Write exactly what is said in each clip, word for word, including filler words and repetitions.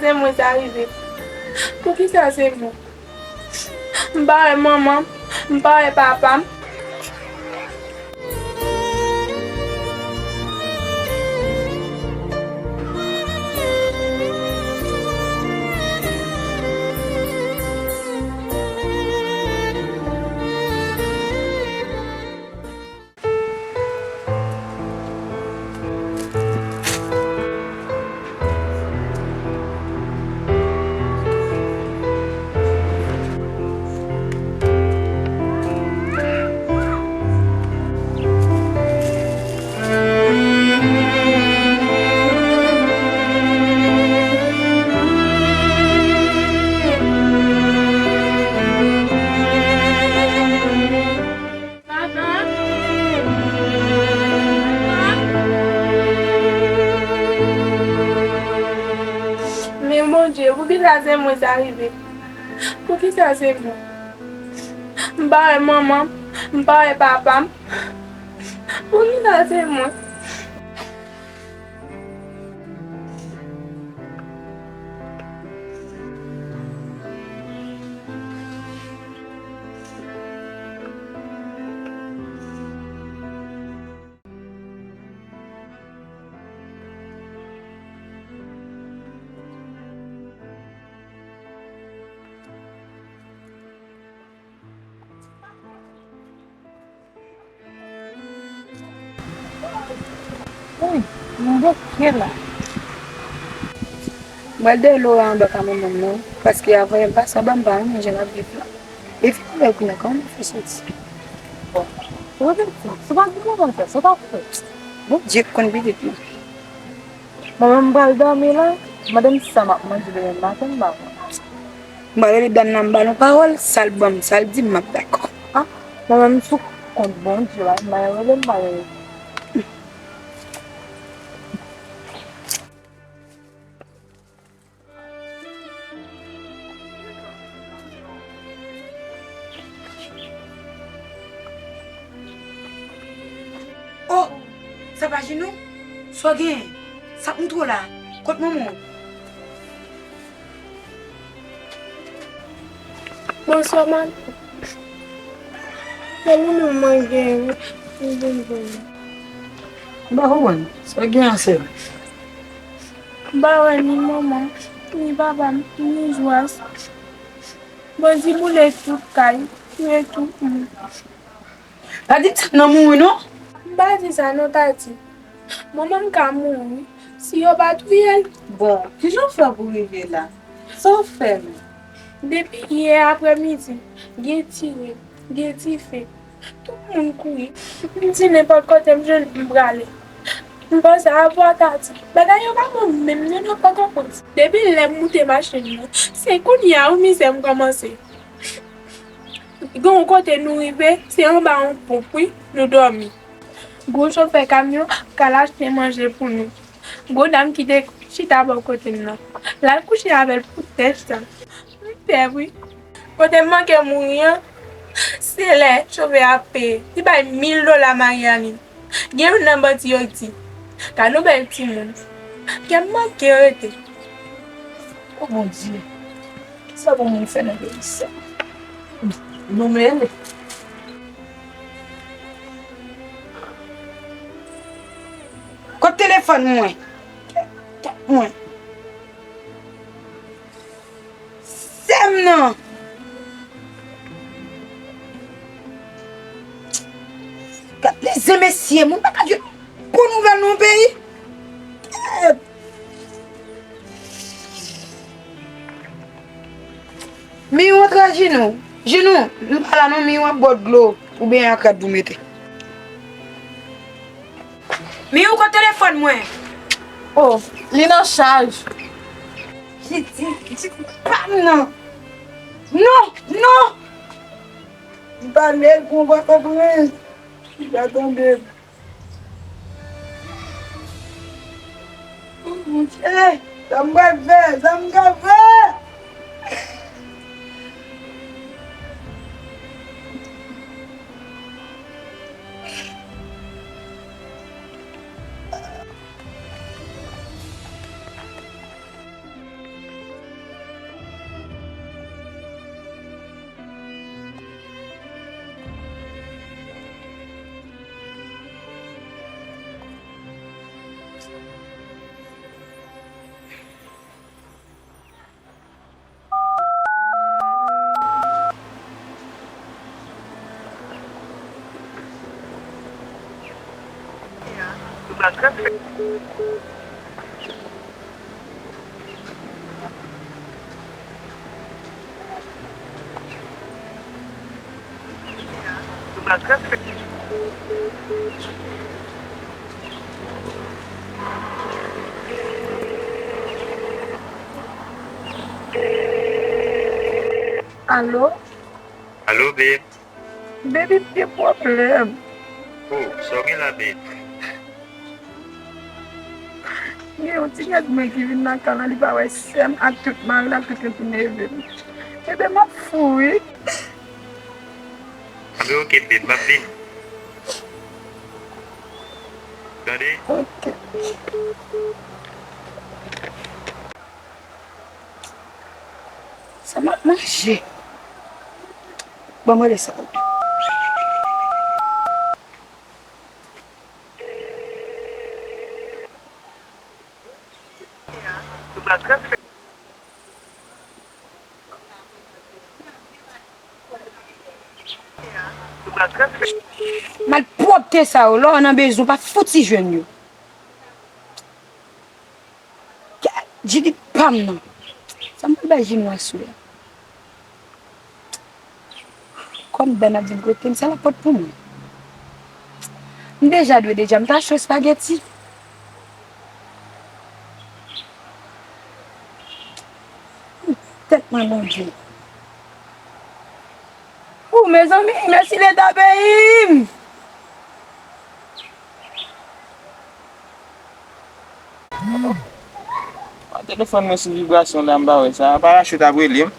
Se mwen sa rive. Poukisa se mwen? M pa wè manman m, m pa wè papa m. Men Bondye, poukisa se mwen sa rive? Poukisa se mwen? M pa wè manman m, m pa wè papa m. Poukisa se mwen? Wi, m bouke la. Mwen de Lora anba ka manman m non, paske avan yè m pase anba m pa renmen jan l ap viv la. E finalman kounye a kòman m fè soti? Bon, ou te di, si w pa di manman m sa, sa w t ap fè? Bondye k konn pitit mwen. Mwen menm m pral dòmi la, mande m sa m ap manje demen maten m pa konn. M pral rele dam nan m ba l yon pawòl, sa l ban m, sa l di m m ap dakò. Ah, mwen menm m sou kont Bondye la, m pa rele m pa rele. Oh, sa pa Jinou? Sa w genyen? Sa k moute w la? Kot manman w? Bonswa, madanm. Se li menm mwen genyen, wi. M vin jwenn ou. M pa konprann. Sa w genyen, sè m? M pa wè ni manman, ni papa m, ni Jwas. Bandi boule tout kay, touye tout moun. Pa di m sa nan mouri non. M pa di sa non, Tati. Manman m ka mouri si yo pa touye l. Bon, kijan w fè pou rive la? Sa w fè menm? Depi yè aprèmidi, gen tire, gen dife. Tout moun kouri. M di nenpòt kote m jwenn m prale. M panse avwa Tati. Bagay yo pa bon menm non, nou pa konprann. Depi lè m moute machin nan, se kounye a wi mizè m kòmanse. Gen yon kote nou rive, se anba yon ponp wi, nou dòmi. Gwo chofè kamyon k al achte manje pou nou. Gwo dam ki te chita bò kote m nan, l al kouche avè l pou tèt sa. M pè wi. Kote m manke mouri an, se lè chofè a ap peye. Li bay mil dola Maryani. Gen youn nan bandi yo ki di, "Gad yon bèl timoun." Kè m manke rete. O Bondye, kisa pou moun fè nan peyi sa? Nou mele. Kot telefòn mwen? Tèt mwen. Sè m nan. Gad lezemesye, moun pa ka jwenn bon nouvèl nan yon peyi. Kèt. Miyou antre Jinou. Jinou, m pa la non, Miyou ap bò dlo. Ou benyen ak rad pou mete. Miyou, kot telefòn mwen? Oh, li nan chaj. Li di, li di pa m nan. Non, non. M pale l pou w pa konprann. Li pa tande m. Oh, Bondye, sa m pral fè, sa m pral fè? Alo? Alo, babe. Baby, m gen pwoblèm. Oh, sa w gen la, babe? Gen yon ti nèg mwen ki vin nan kay la, li pa wè sè m ak tout mari l ak tout moun ki neve m. Ebyen, m ap fou, wi. Anben, oke, babe, m ap vini. Tande? Oke. Sa m ap manje? Ban m rele sa. Malpwòpte sa yo, lè w nan bezwen, w pa fouti jwenn yo. Ka-, Jidit pa m nan. Sa m pral bay Jimmy aswè a? Kòm Dan ap vin kote m, se lapòt pou mwen. M deja dwe deja, m ta cho espageti. Tèt mwen, Bondye. Ou, mezanmi, mèsi Leta peyi m. An, telefòn mwen sou vibrasyon la, m pa wè sa. Parachut ap rele m.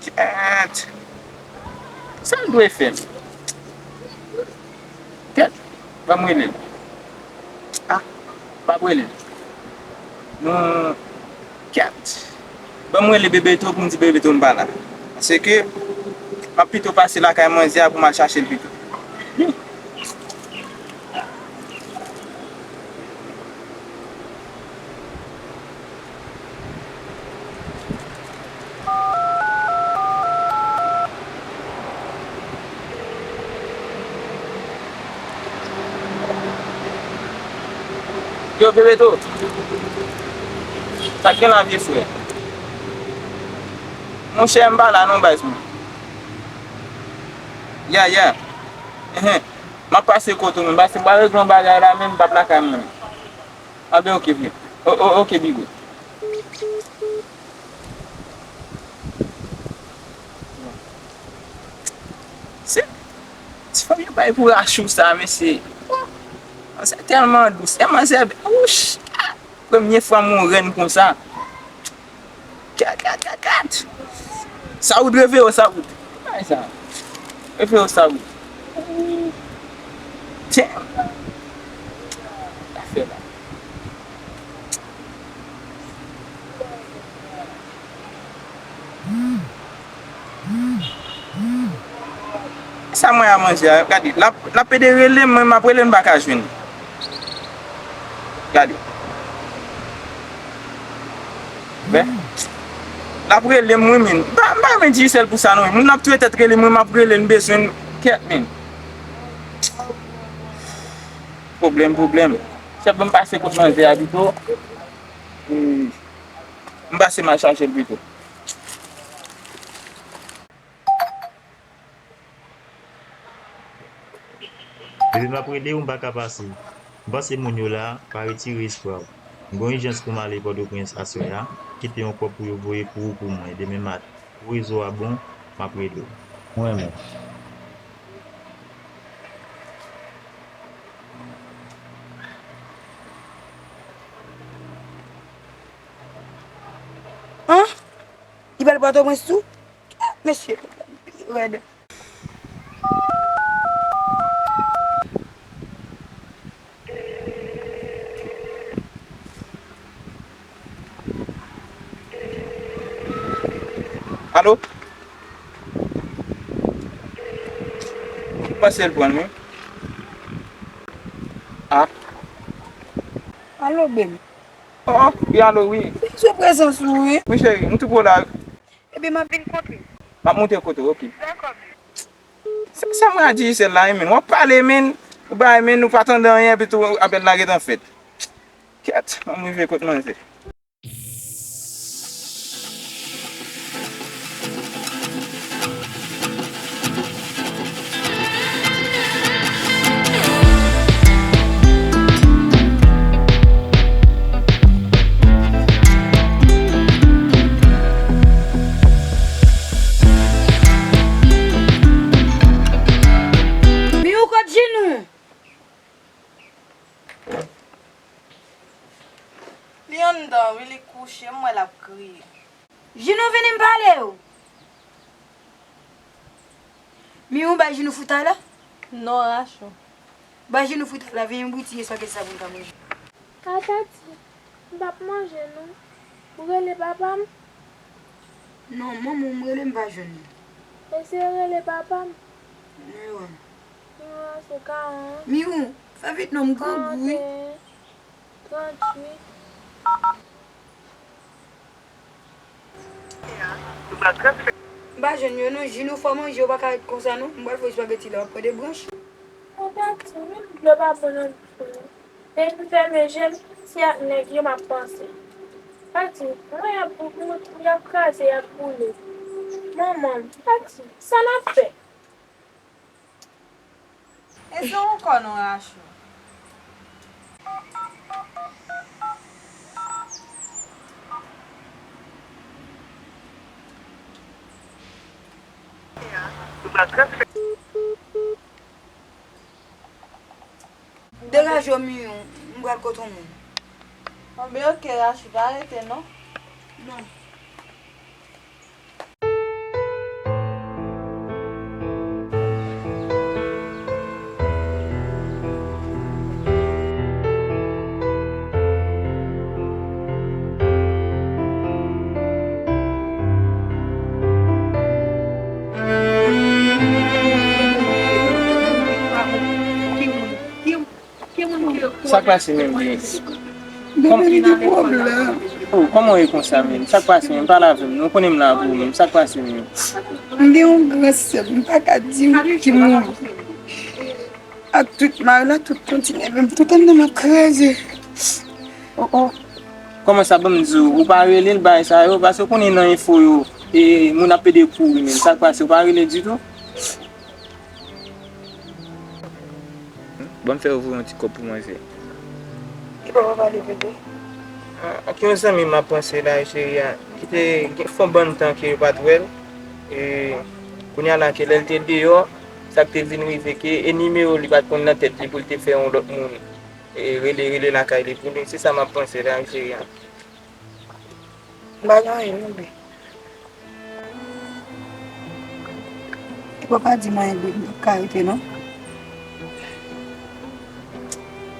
Kèt. Sa l dwe fè m? Kèt. Ban m rele l. Ah, m ap rele l. Non. Kèt. Ban m rele Bebeto pou m di Bebeto m pa la. Paske m ap pito pase lakay manzè a pou m al chache l pito. Yo, Bebeto. Sa k gen la, vye frè? Monchè, m pa la non, baz mwen. Ya, ya. Enhen. M ap pase kote w menm, paske m pral regle yon bagay la, men m p ap lakay mwen menm. Anben, oke, vye. O, o, oke, bigo. Se ti fanm yo bay pou Rachou sa, mesye. Oh, manzè tèlman dous. E manzè, wouch, ah, premye fwa m wè yon rèn konsa. Kat, kat, kat, kat. Saoud, reveye w, Saoud. Ay, sa. Reveye w, Saoud. Damn. Sa fè la. Sa mwen a manje a, gade, l ap, l ap ede rele m, mwen m ap rele l, m pa ka jwenn. Gade. Wè. L ap rele m, wi, men. M pa, m pa renmen Digicel pou sa, non. Moun ap touye tèt rele m, wi, m ap rele l, m bezwen l. Kèt, men. Pwoblèm, pwoblèm. Chèf, ban m pase kot manzè a pito. E, m pase m al chache l pito. Depi m ap rele w, m pa ka pase. M panse moun yo la pa retire espwa w. M gen yon ijans pou m ale Pòtoprens aswè a. Kite yon kòb pou yo voye pou ou pou mwen demen maten. Kou rezo a bon, m ap rele w. Mwen menm. An? Li pral Pòtoprens tou? Mesye, rèd. Alo? M panse l pran l, wi. Ah. Alo, baby. Oh, oh, wi, alo, wi. M bezwen prezans ou, wi. Wi, cheri, m tou pre w la. Ebyen, m ap vin kote w. M ap monte kote w, oke. Dakò, baby. Sa, sa mwen a Digicel la, men. W ap pale, men. Ou bay men nou pa tande anyen, epi tou apèl la gentan fèt. Kèt, ann rive kot manzè. Miyou, kot Jinou? Li anndan wi, li kouche, m wè l ap kriye. Jinou, vini m pale w. Miyou, bay Jinou fritay la. Non, Rachou. Bay Jinou fritay la, vini m boutiye espageti sa pou n ka manje. A, Tati, m p ap manje non. Ou rele papa m? Non, manman m rele m pa jwenn li. Eseye rele papa m. Nimewo a. Nimewo a se karant. Miyou, fè vit non, m grangou wi. Karant e en, tranntuit. M pa jwenn yo non, Jinou, fò manje, ou pa ka ret konsa non. M pral fè espageti la, w ap pran de branch. Mwen Tati, menm dlo pa bon nan bouch mwen. Depi m fèmen je m, se ak nèg yo m ap panse. Tati, mwen y ap bout, y ap kraze, y ap boule. Manman m, Tati, sa n ap fè? E se yon kò non, Rachou. Degaje w, Miyou, m pral kote yon moun. Bon, ben oke, Rachou, pa rete non. Non. Sa k pase menm, Denis? Bebe, li gen pwoblèm. Oh, kòman w ye konsa menm? Sa k pase menm? Pale avè m non, ou konnen m la pou ou menm. Sa k pase menm? M gen yon gran sè m, m pa ka di w ki mouri. Ak tout mari la, tout kontinye menm, tout anndan m ap kraze. Oh, oh. Kòman sa, ban m di w, ou pa rele l bagay sa yo, paske ou konnen nan enfo yo, e, moun ap pede kouri menm. Sa k pase, ou pa rele ditou? Ban m fè yo voye yon ti kòb pou manzè. Ki bò w ap ale, bebe? Ah, ak yon zanmi m ap panse la, cheri a. Ki te gen, fè yon bann tan ke yo pa t wè l. E, kounye a la, ke lè l te deyò, sa k te vin rive ke, e nimewo li pa t konn nan tèt li pou l te fè yon lòt moun, e, rele, rele lakay li pou li. Se sa m ap panse la, cheri a. M pa gen anyen non, bebe. Ou pa di m anyen, bebe, m p ap ka rete non.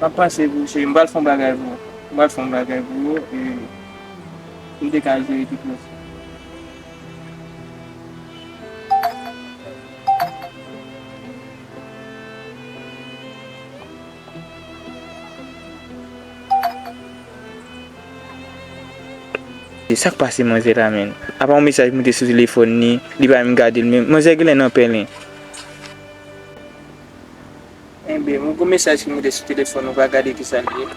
M ap panse pou ou, cheri. M pral fè yon bagay pou ou. M pral fè yon bagay pou ou, e m te ka jere tout lòt. E sa k pase manzè la menm? Apa yon mesaj moute sou telefòn li, li pa menm gade l menm. Manzè genlè nan pèlen. Enben, yon gwo mesaj ki moute sou telefòn ou, pa gade kisa l ye.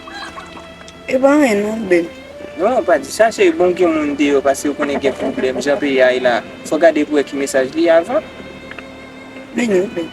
E pa anyen non, bebe. Non, pa di sa, cheri, bon, gen moun deyò, paske ou konnen gen pwoblèm, jan peyi a ye la. Fò gade pou wè ki mesaj li ye avan. Vini, bebe.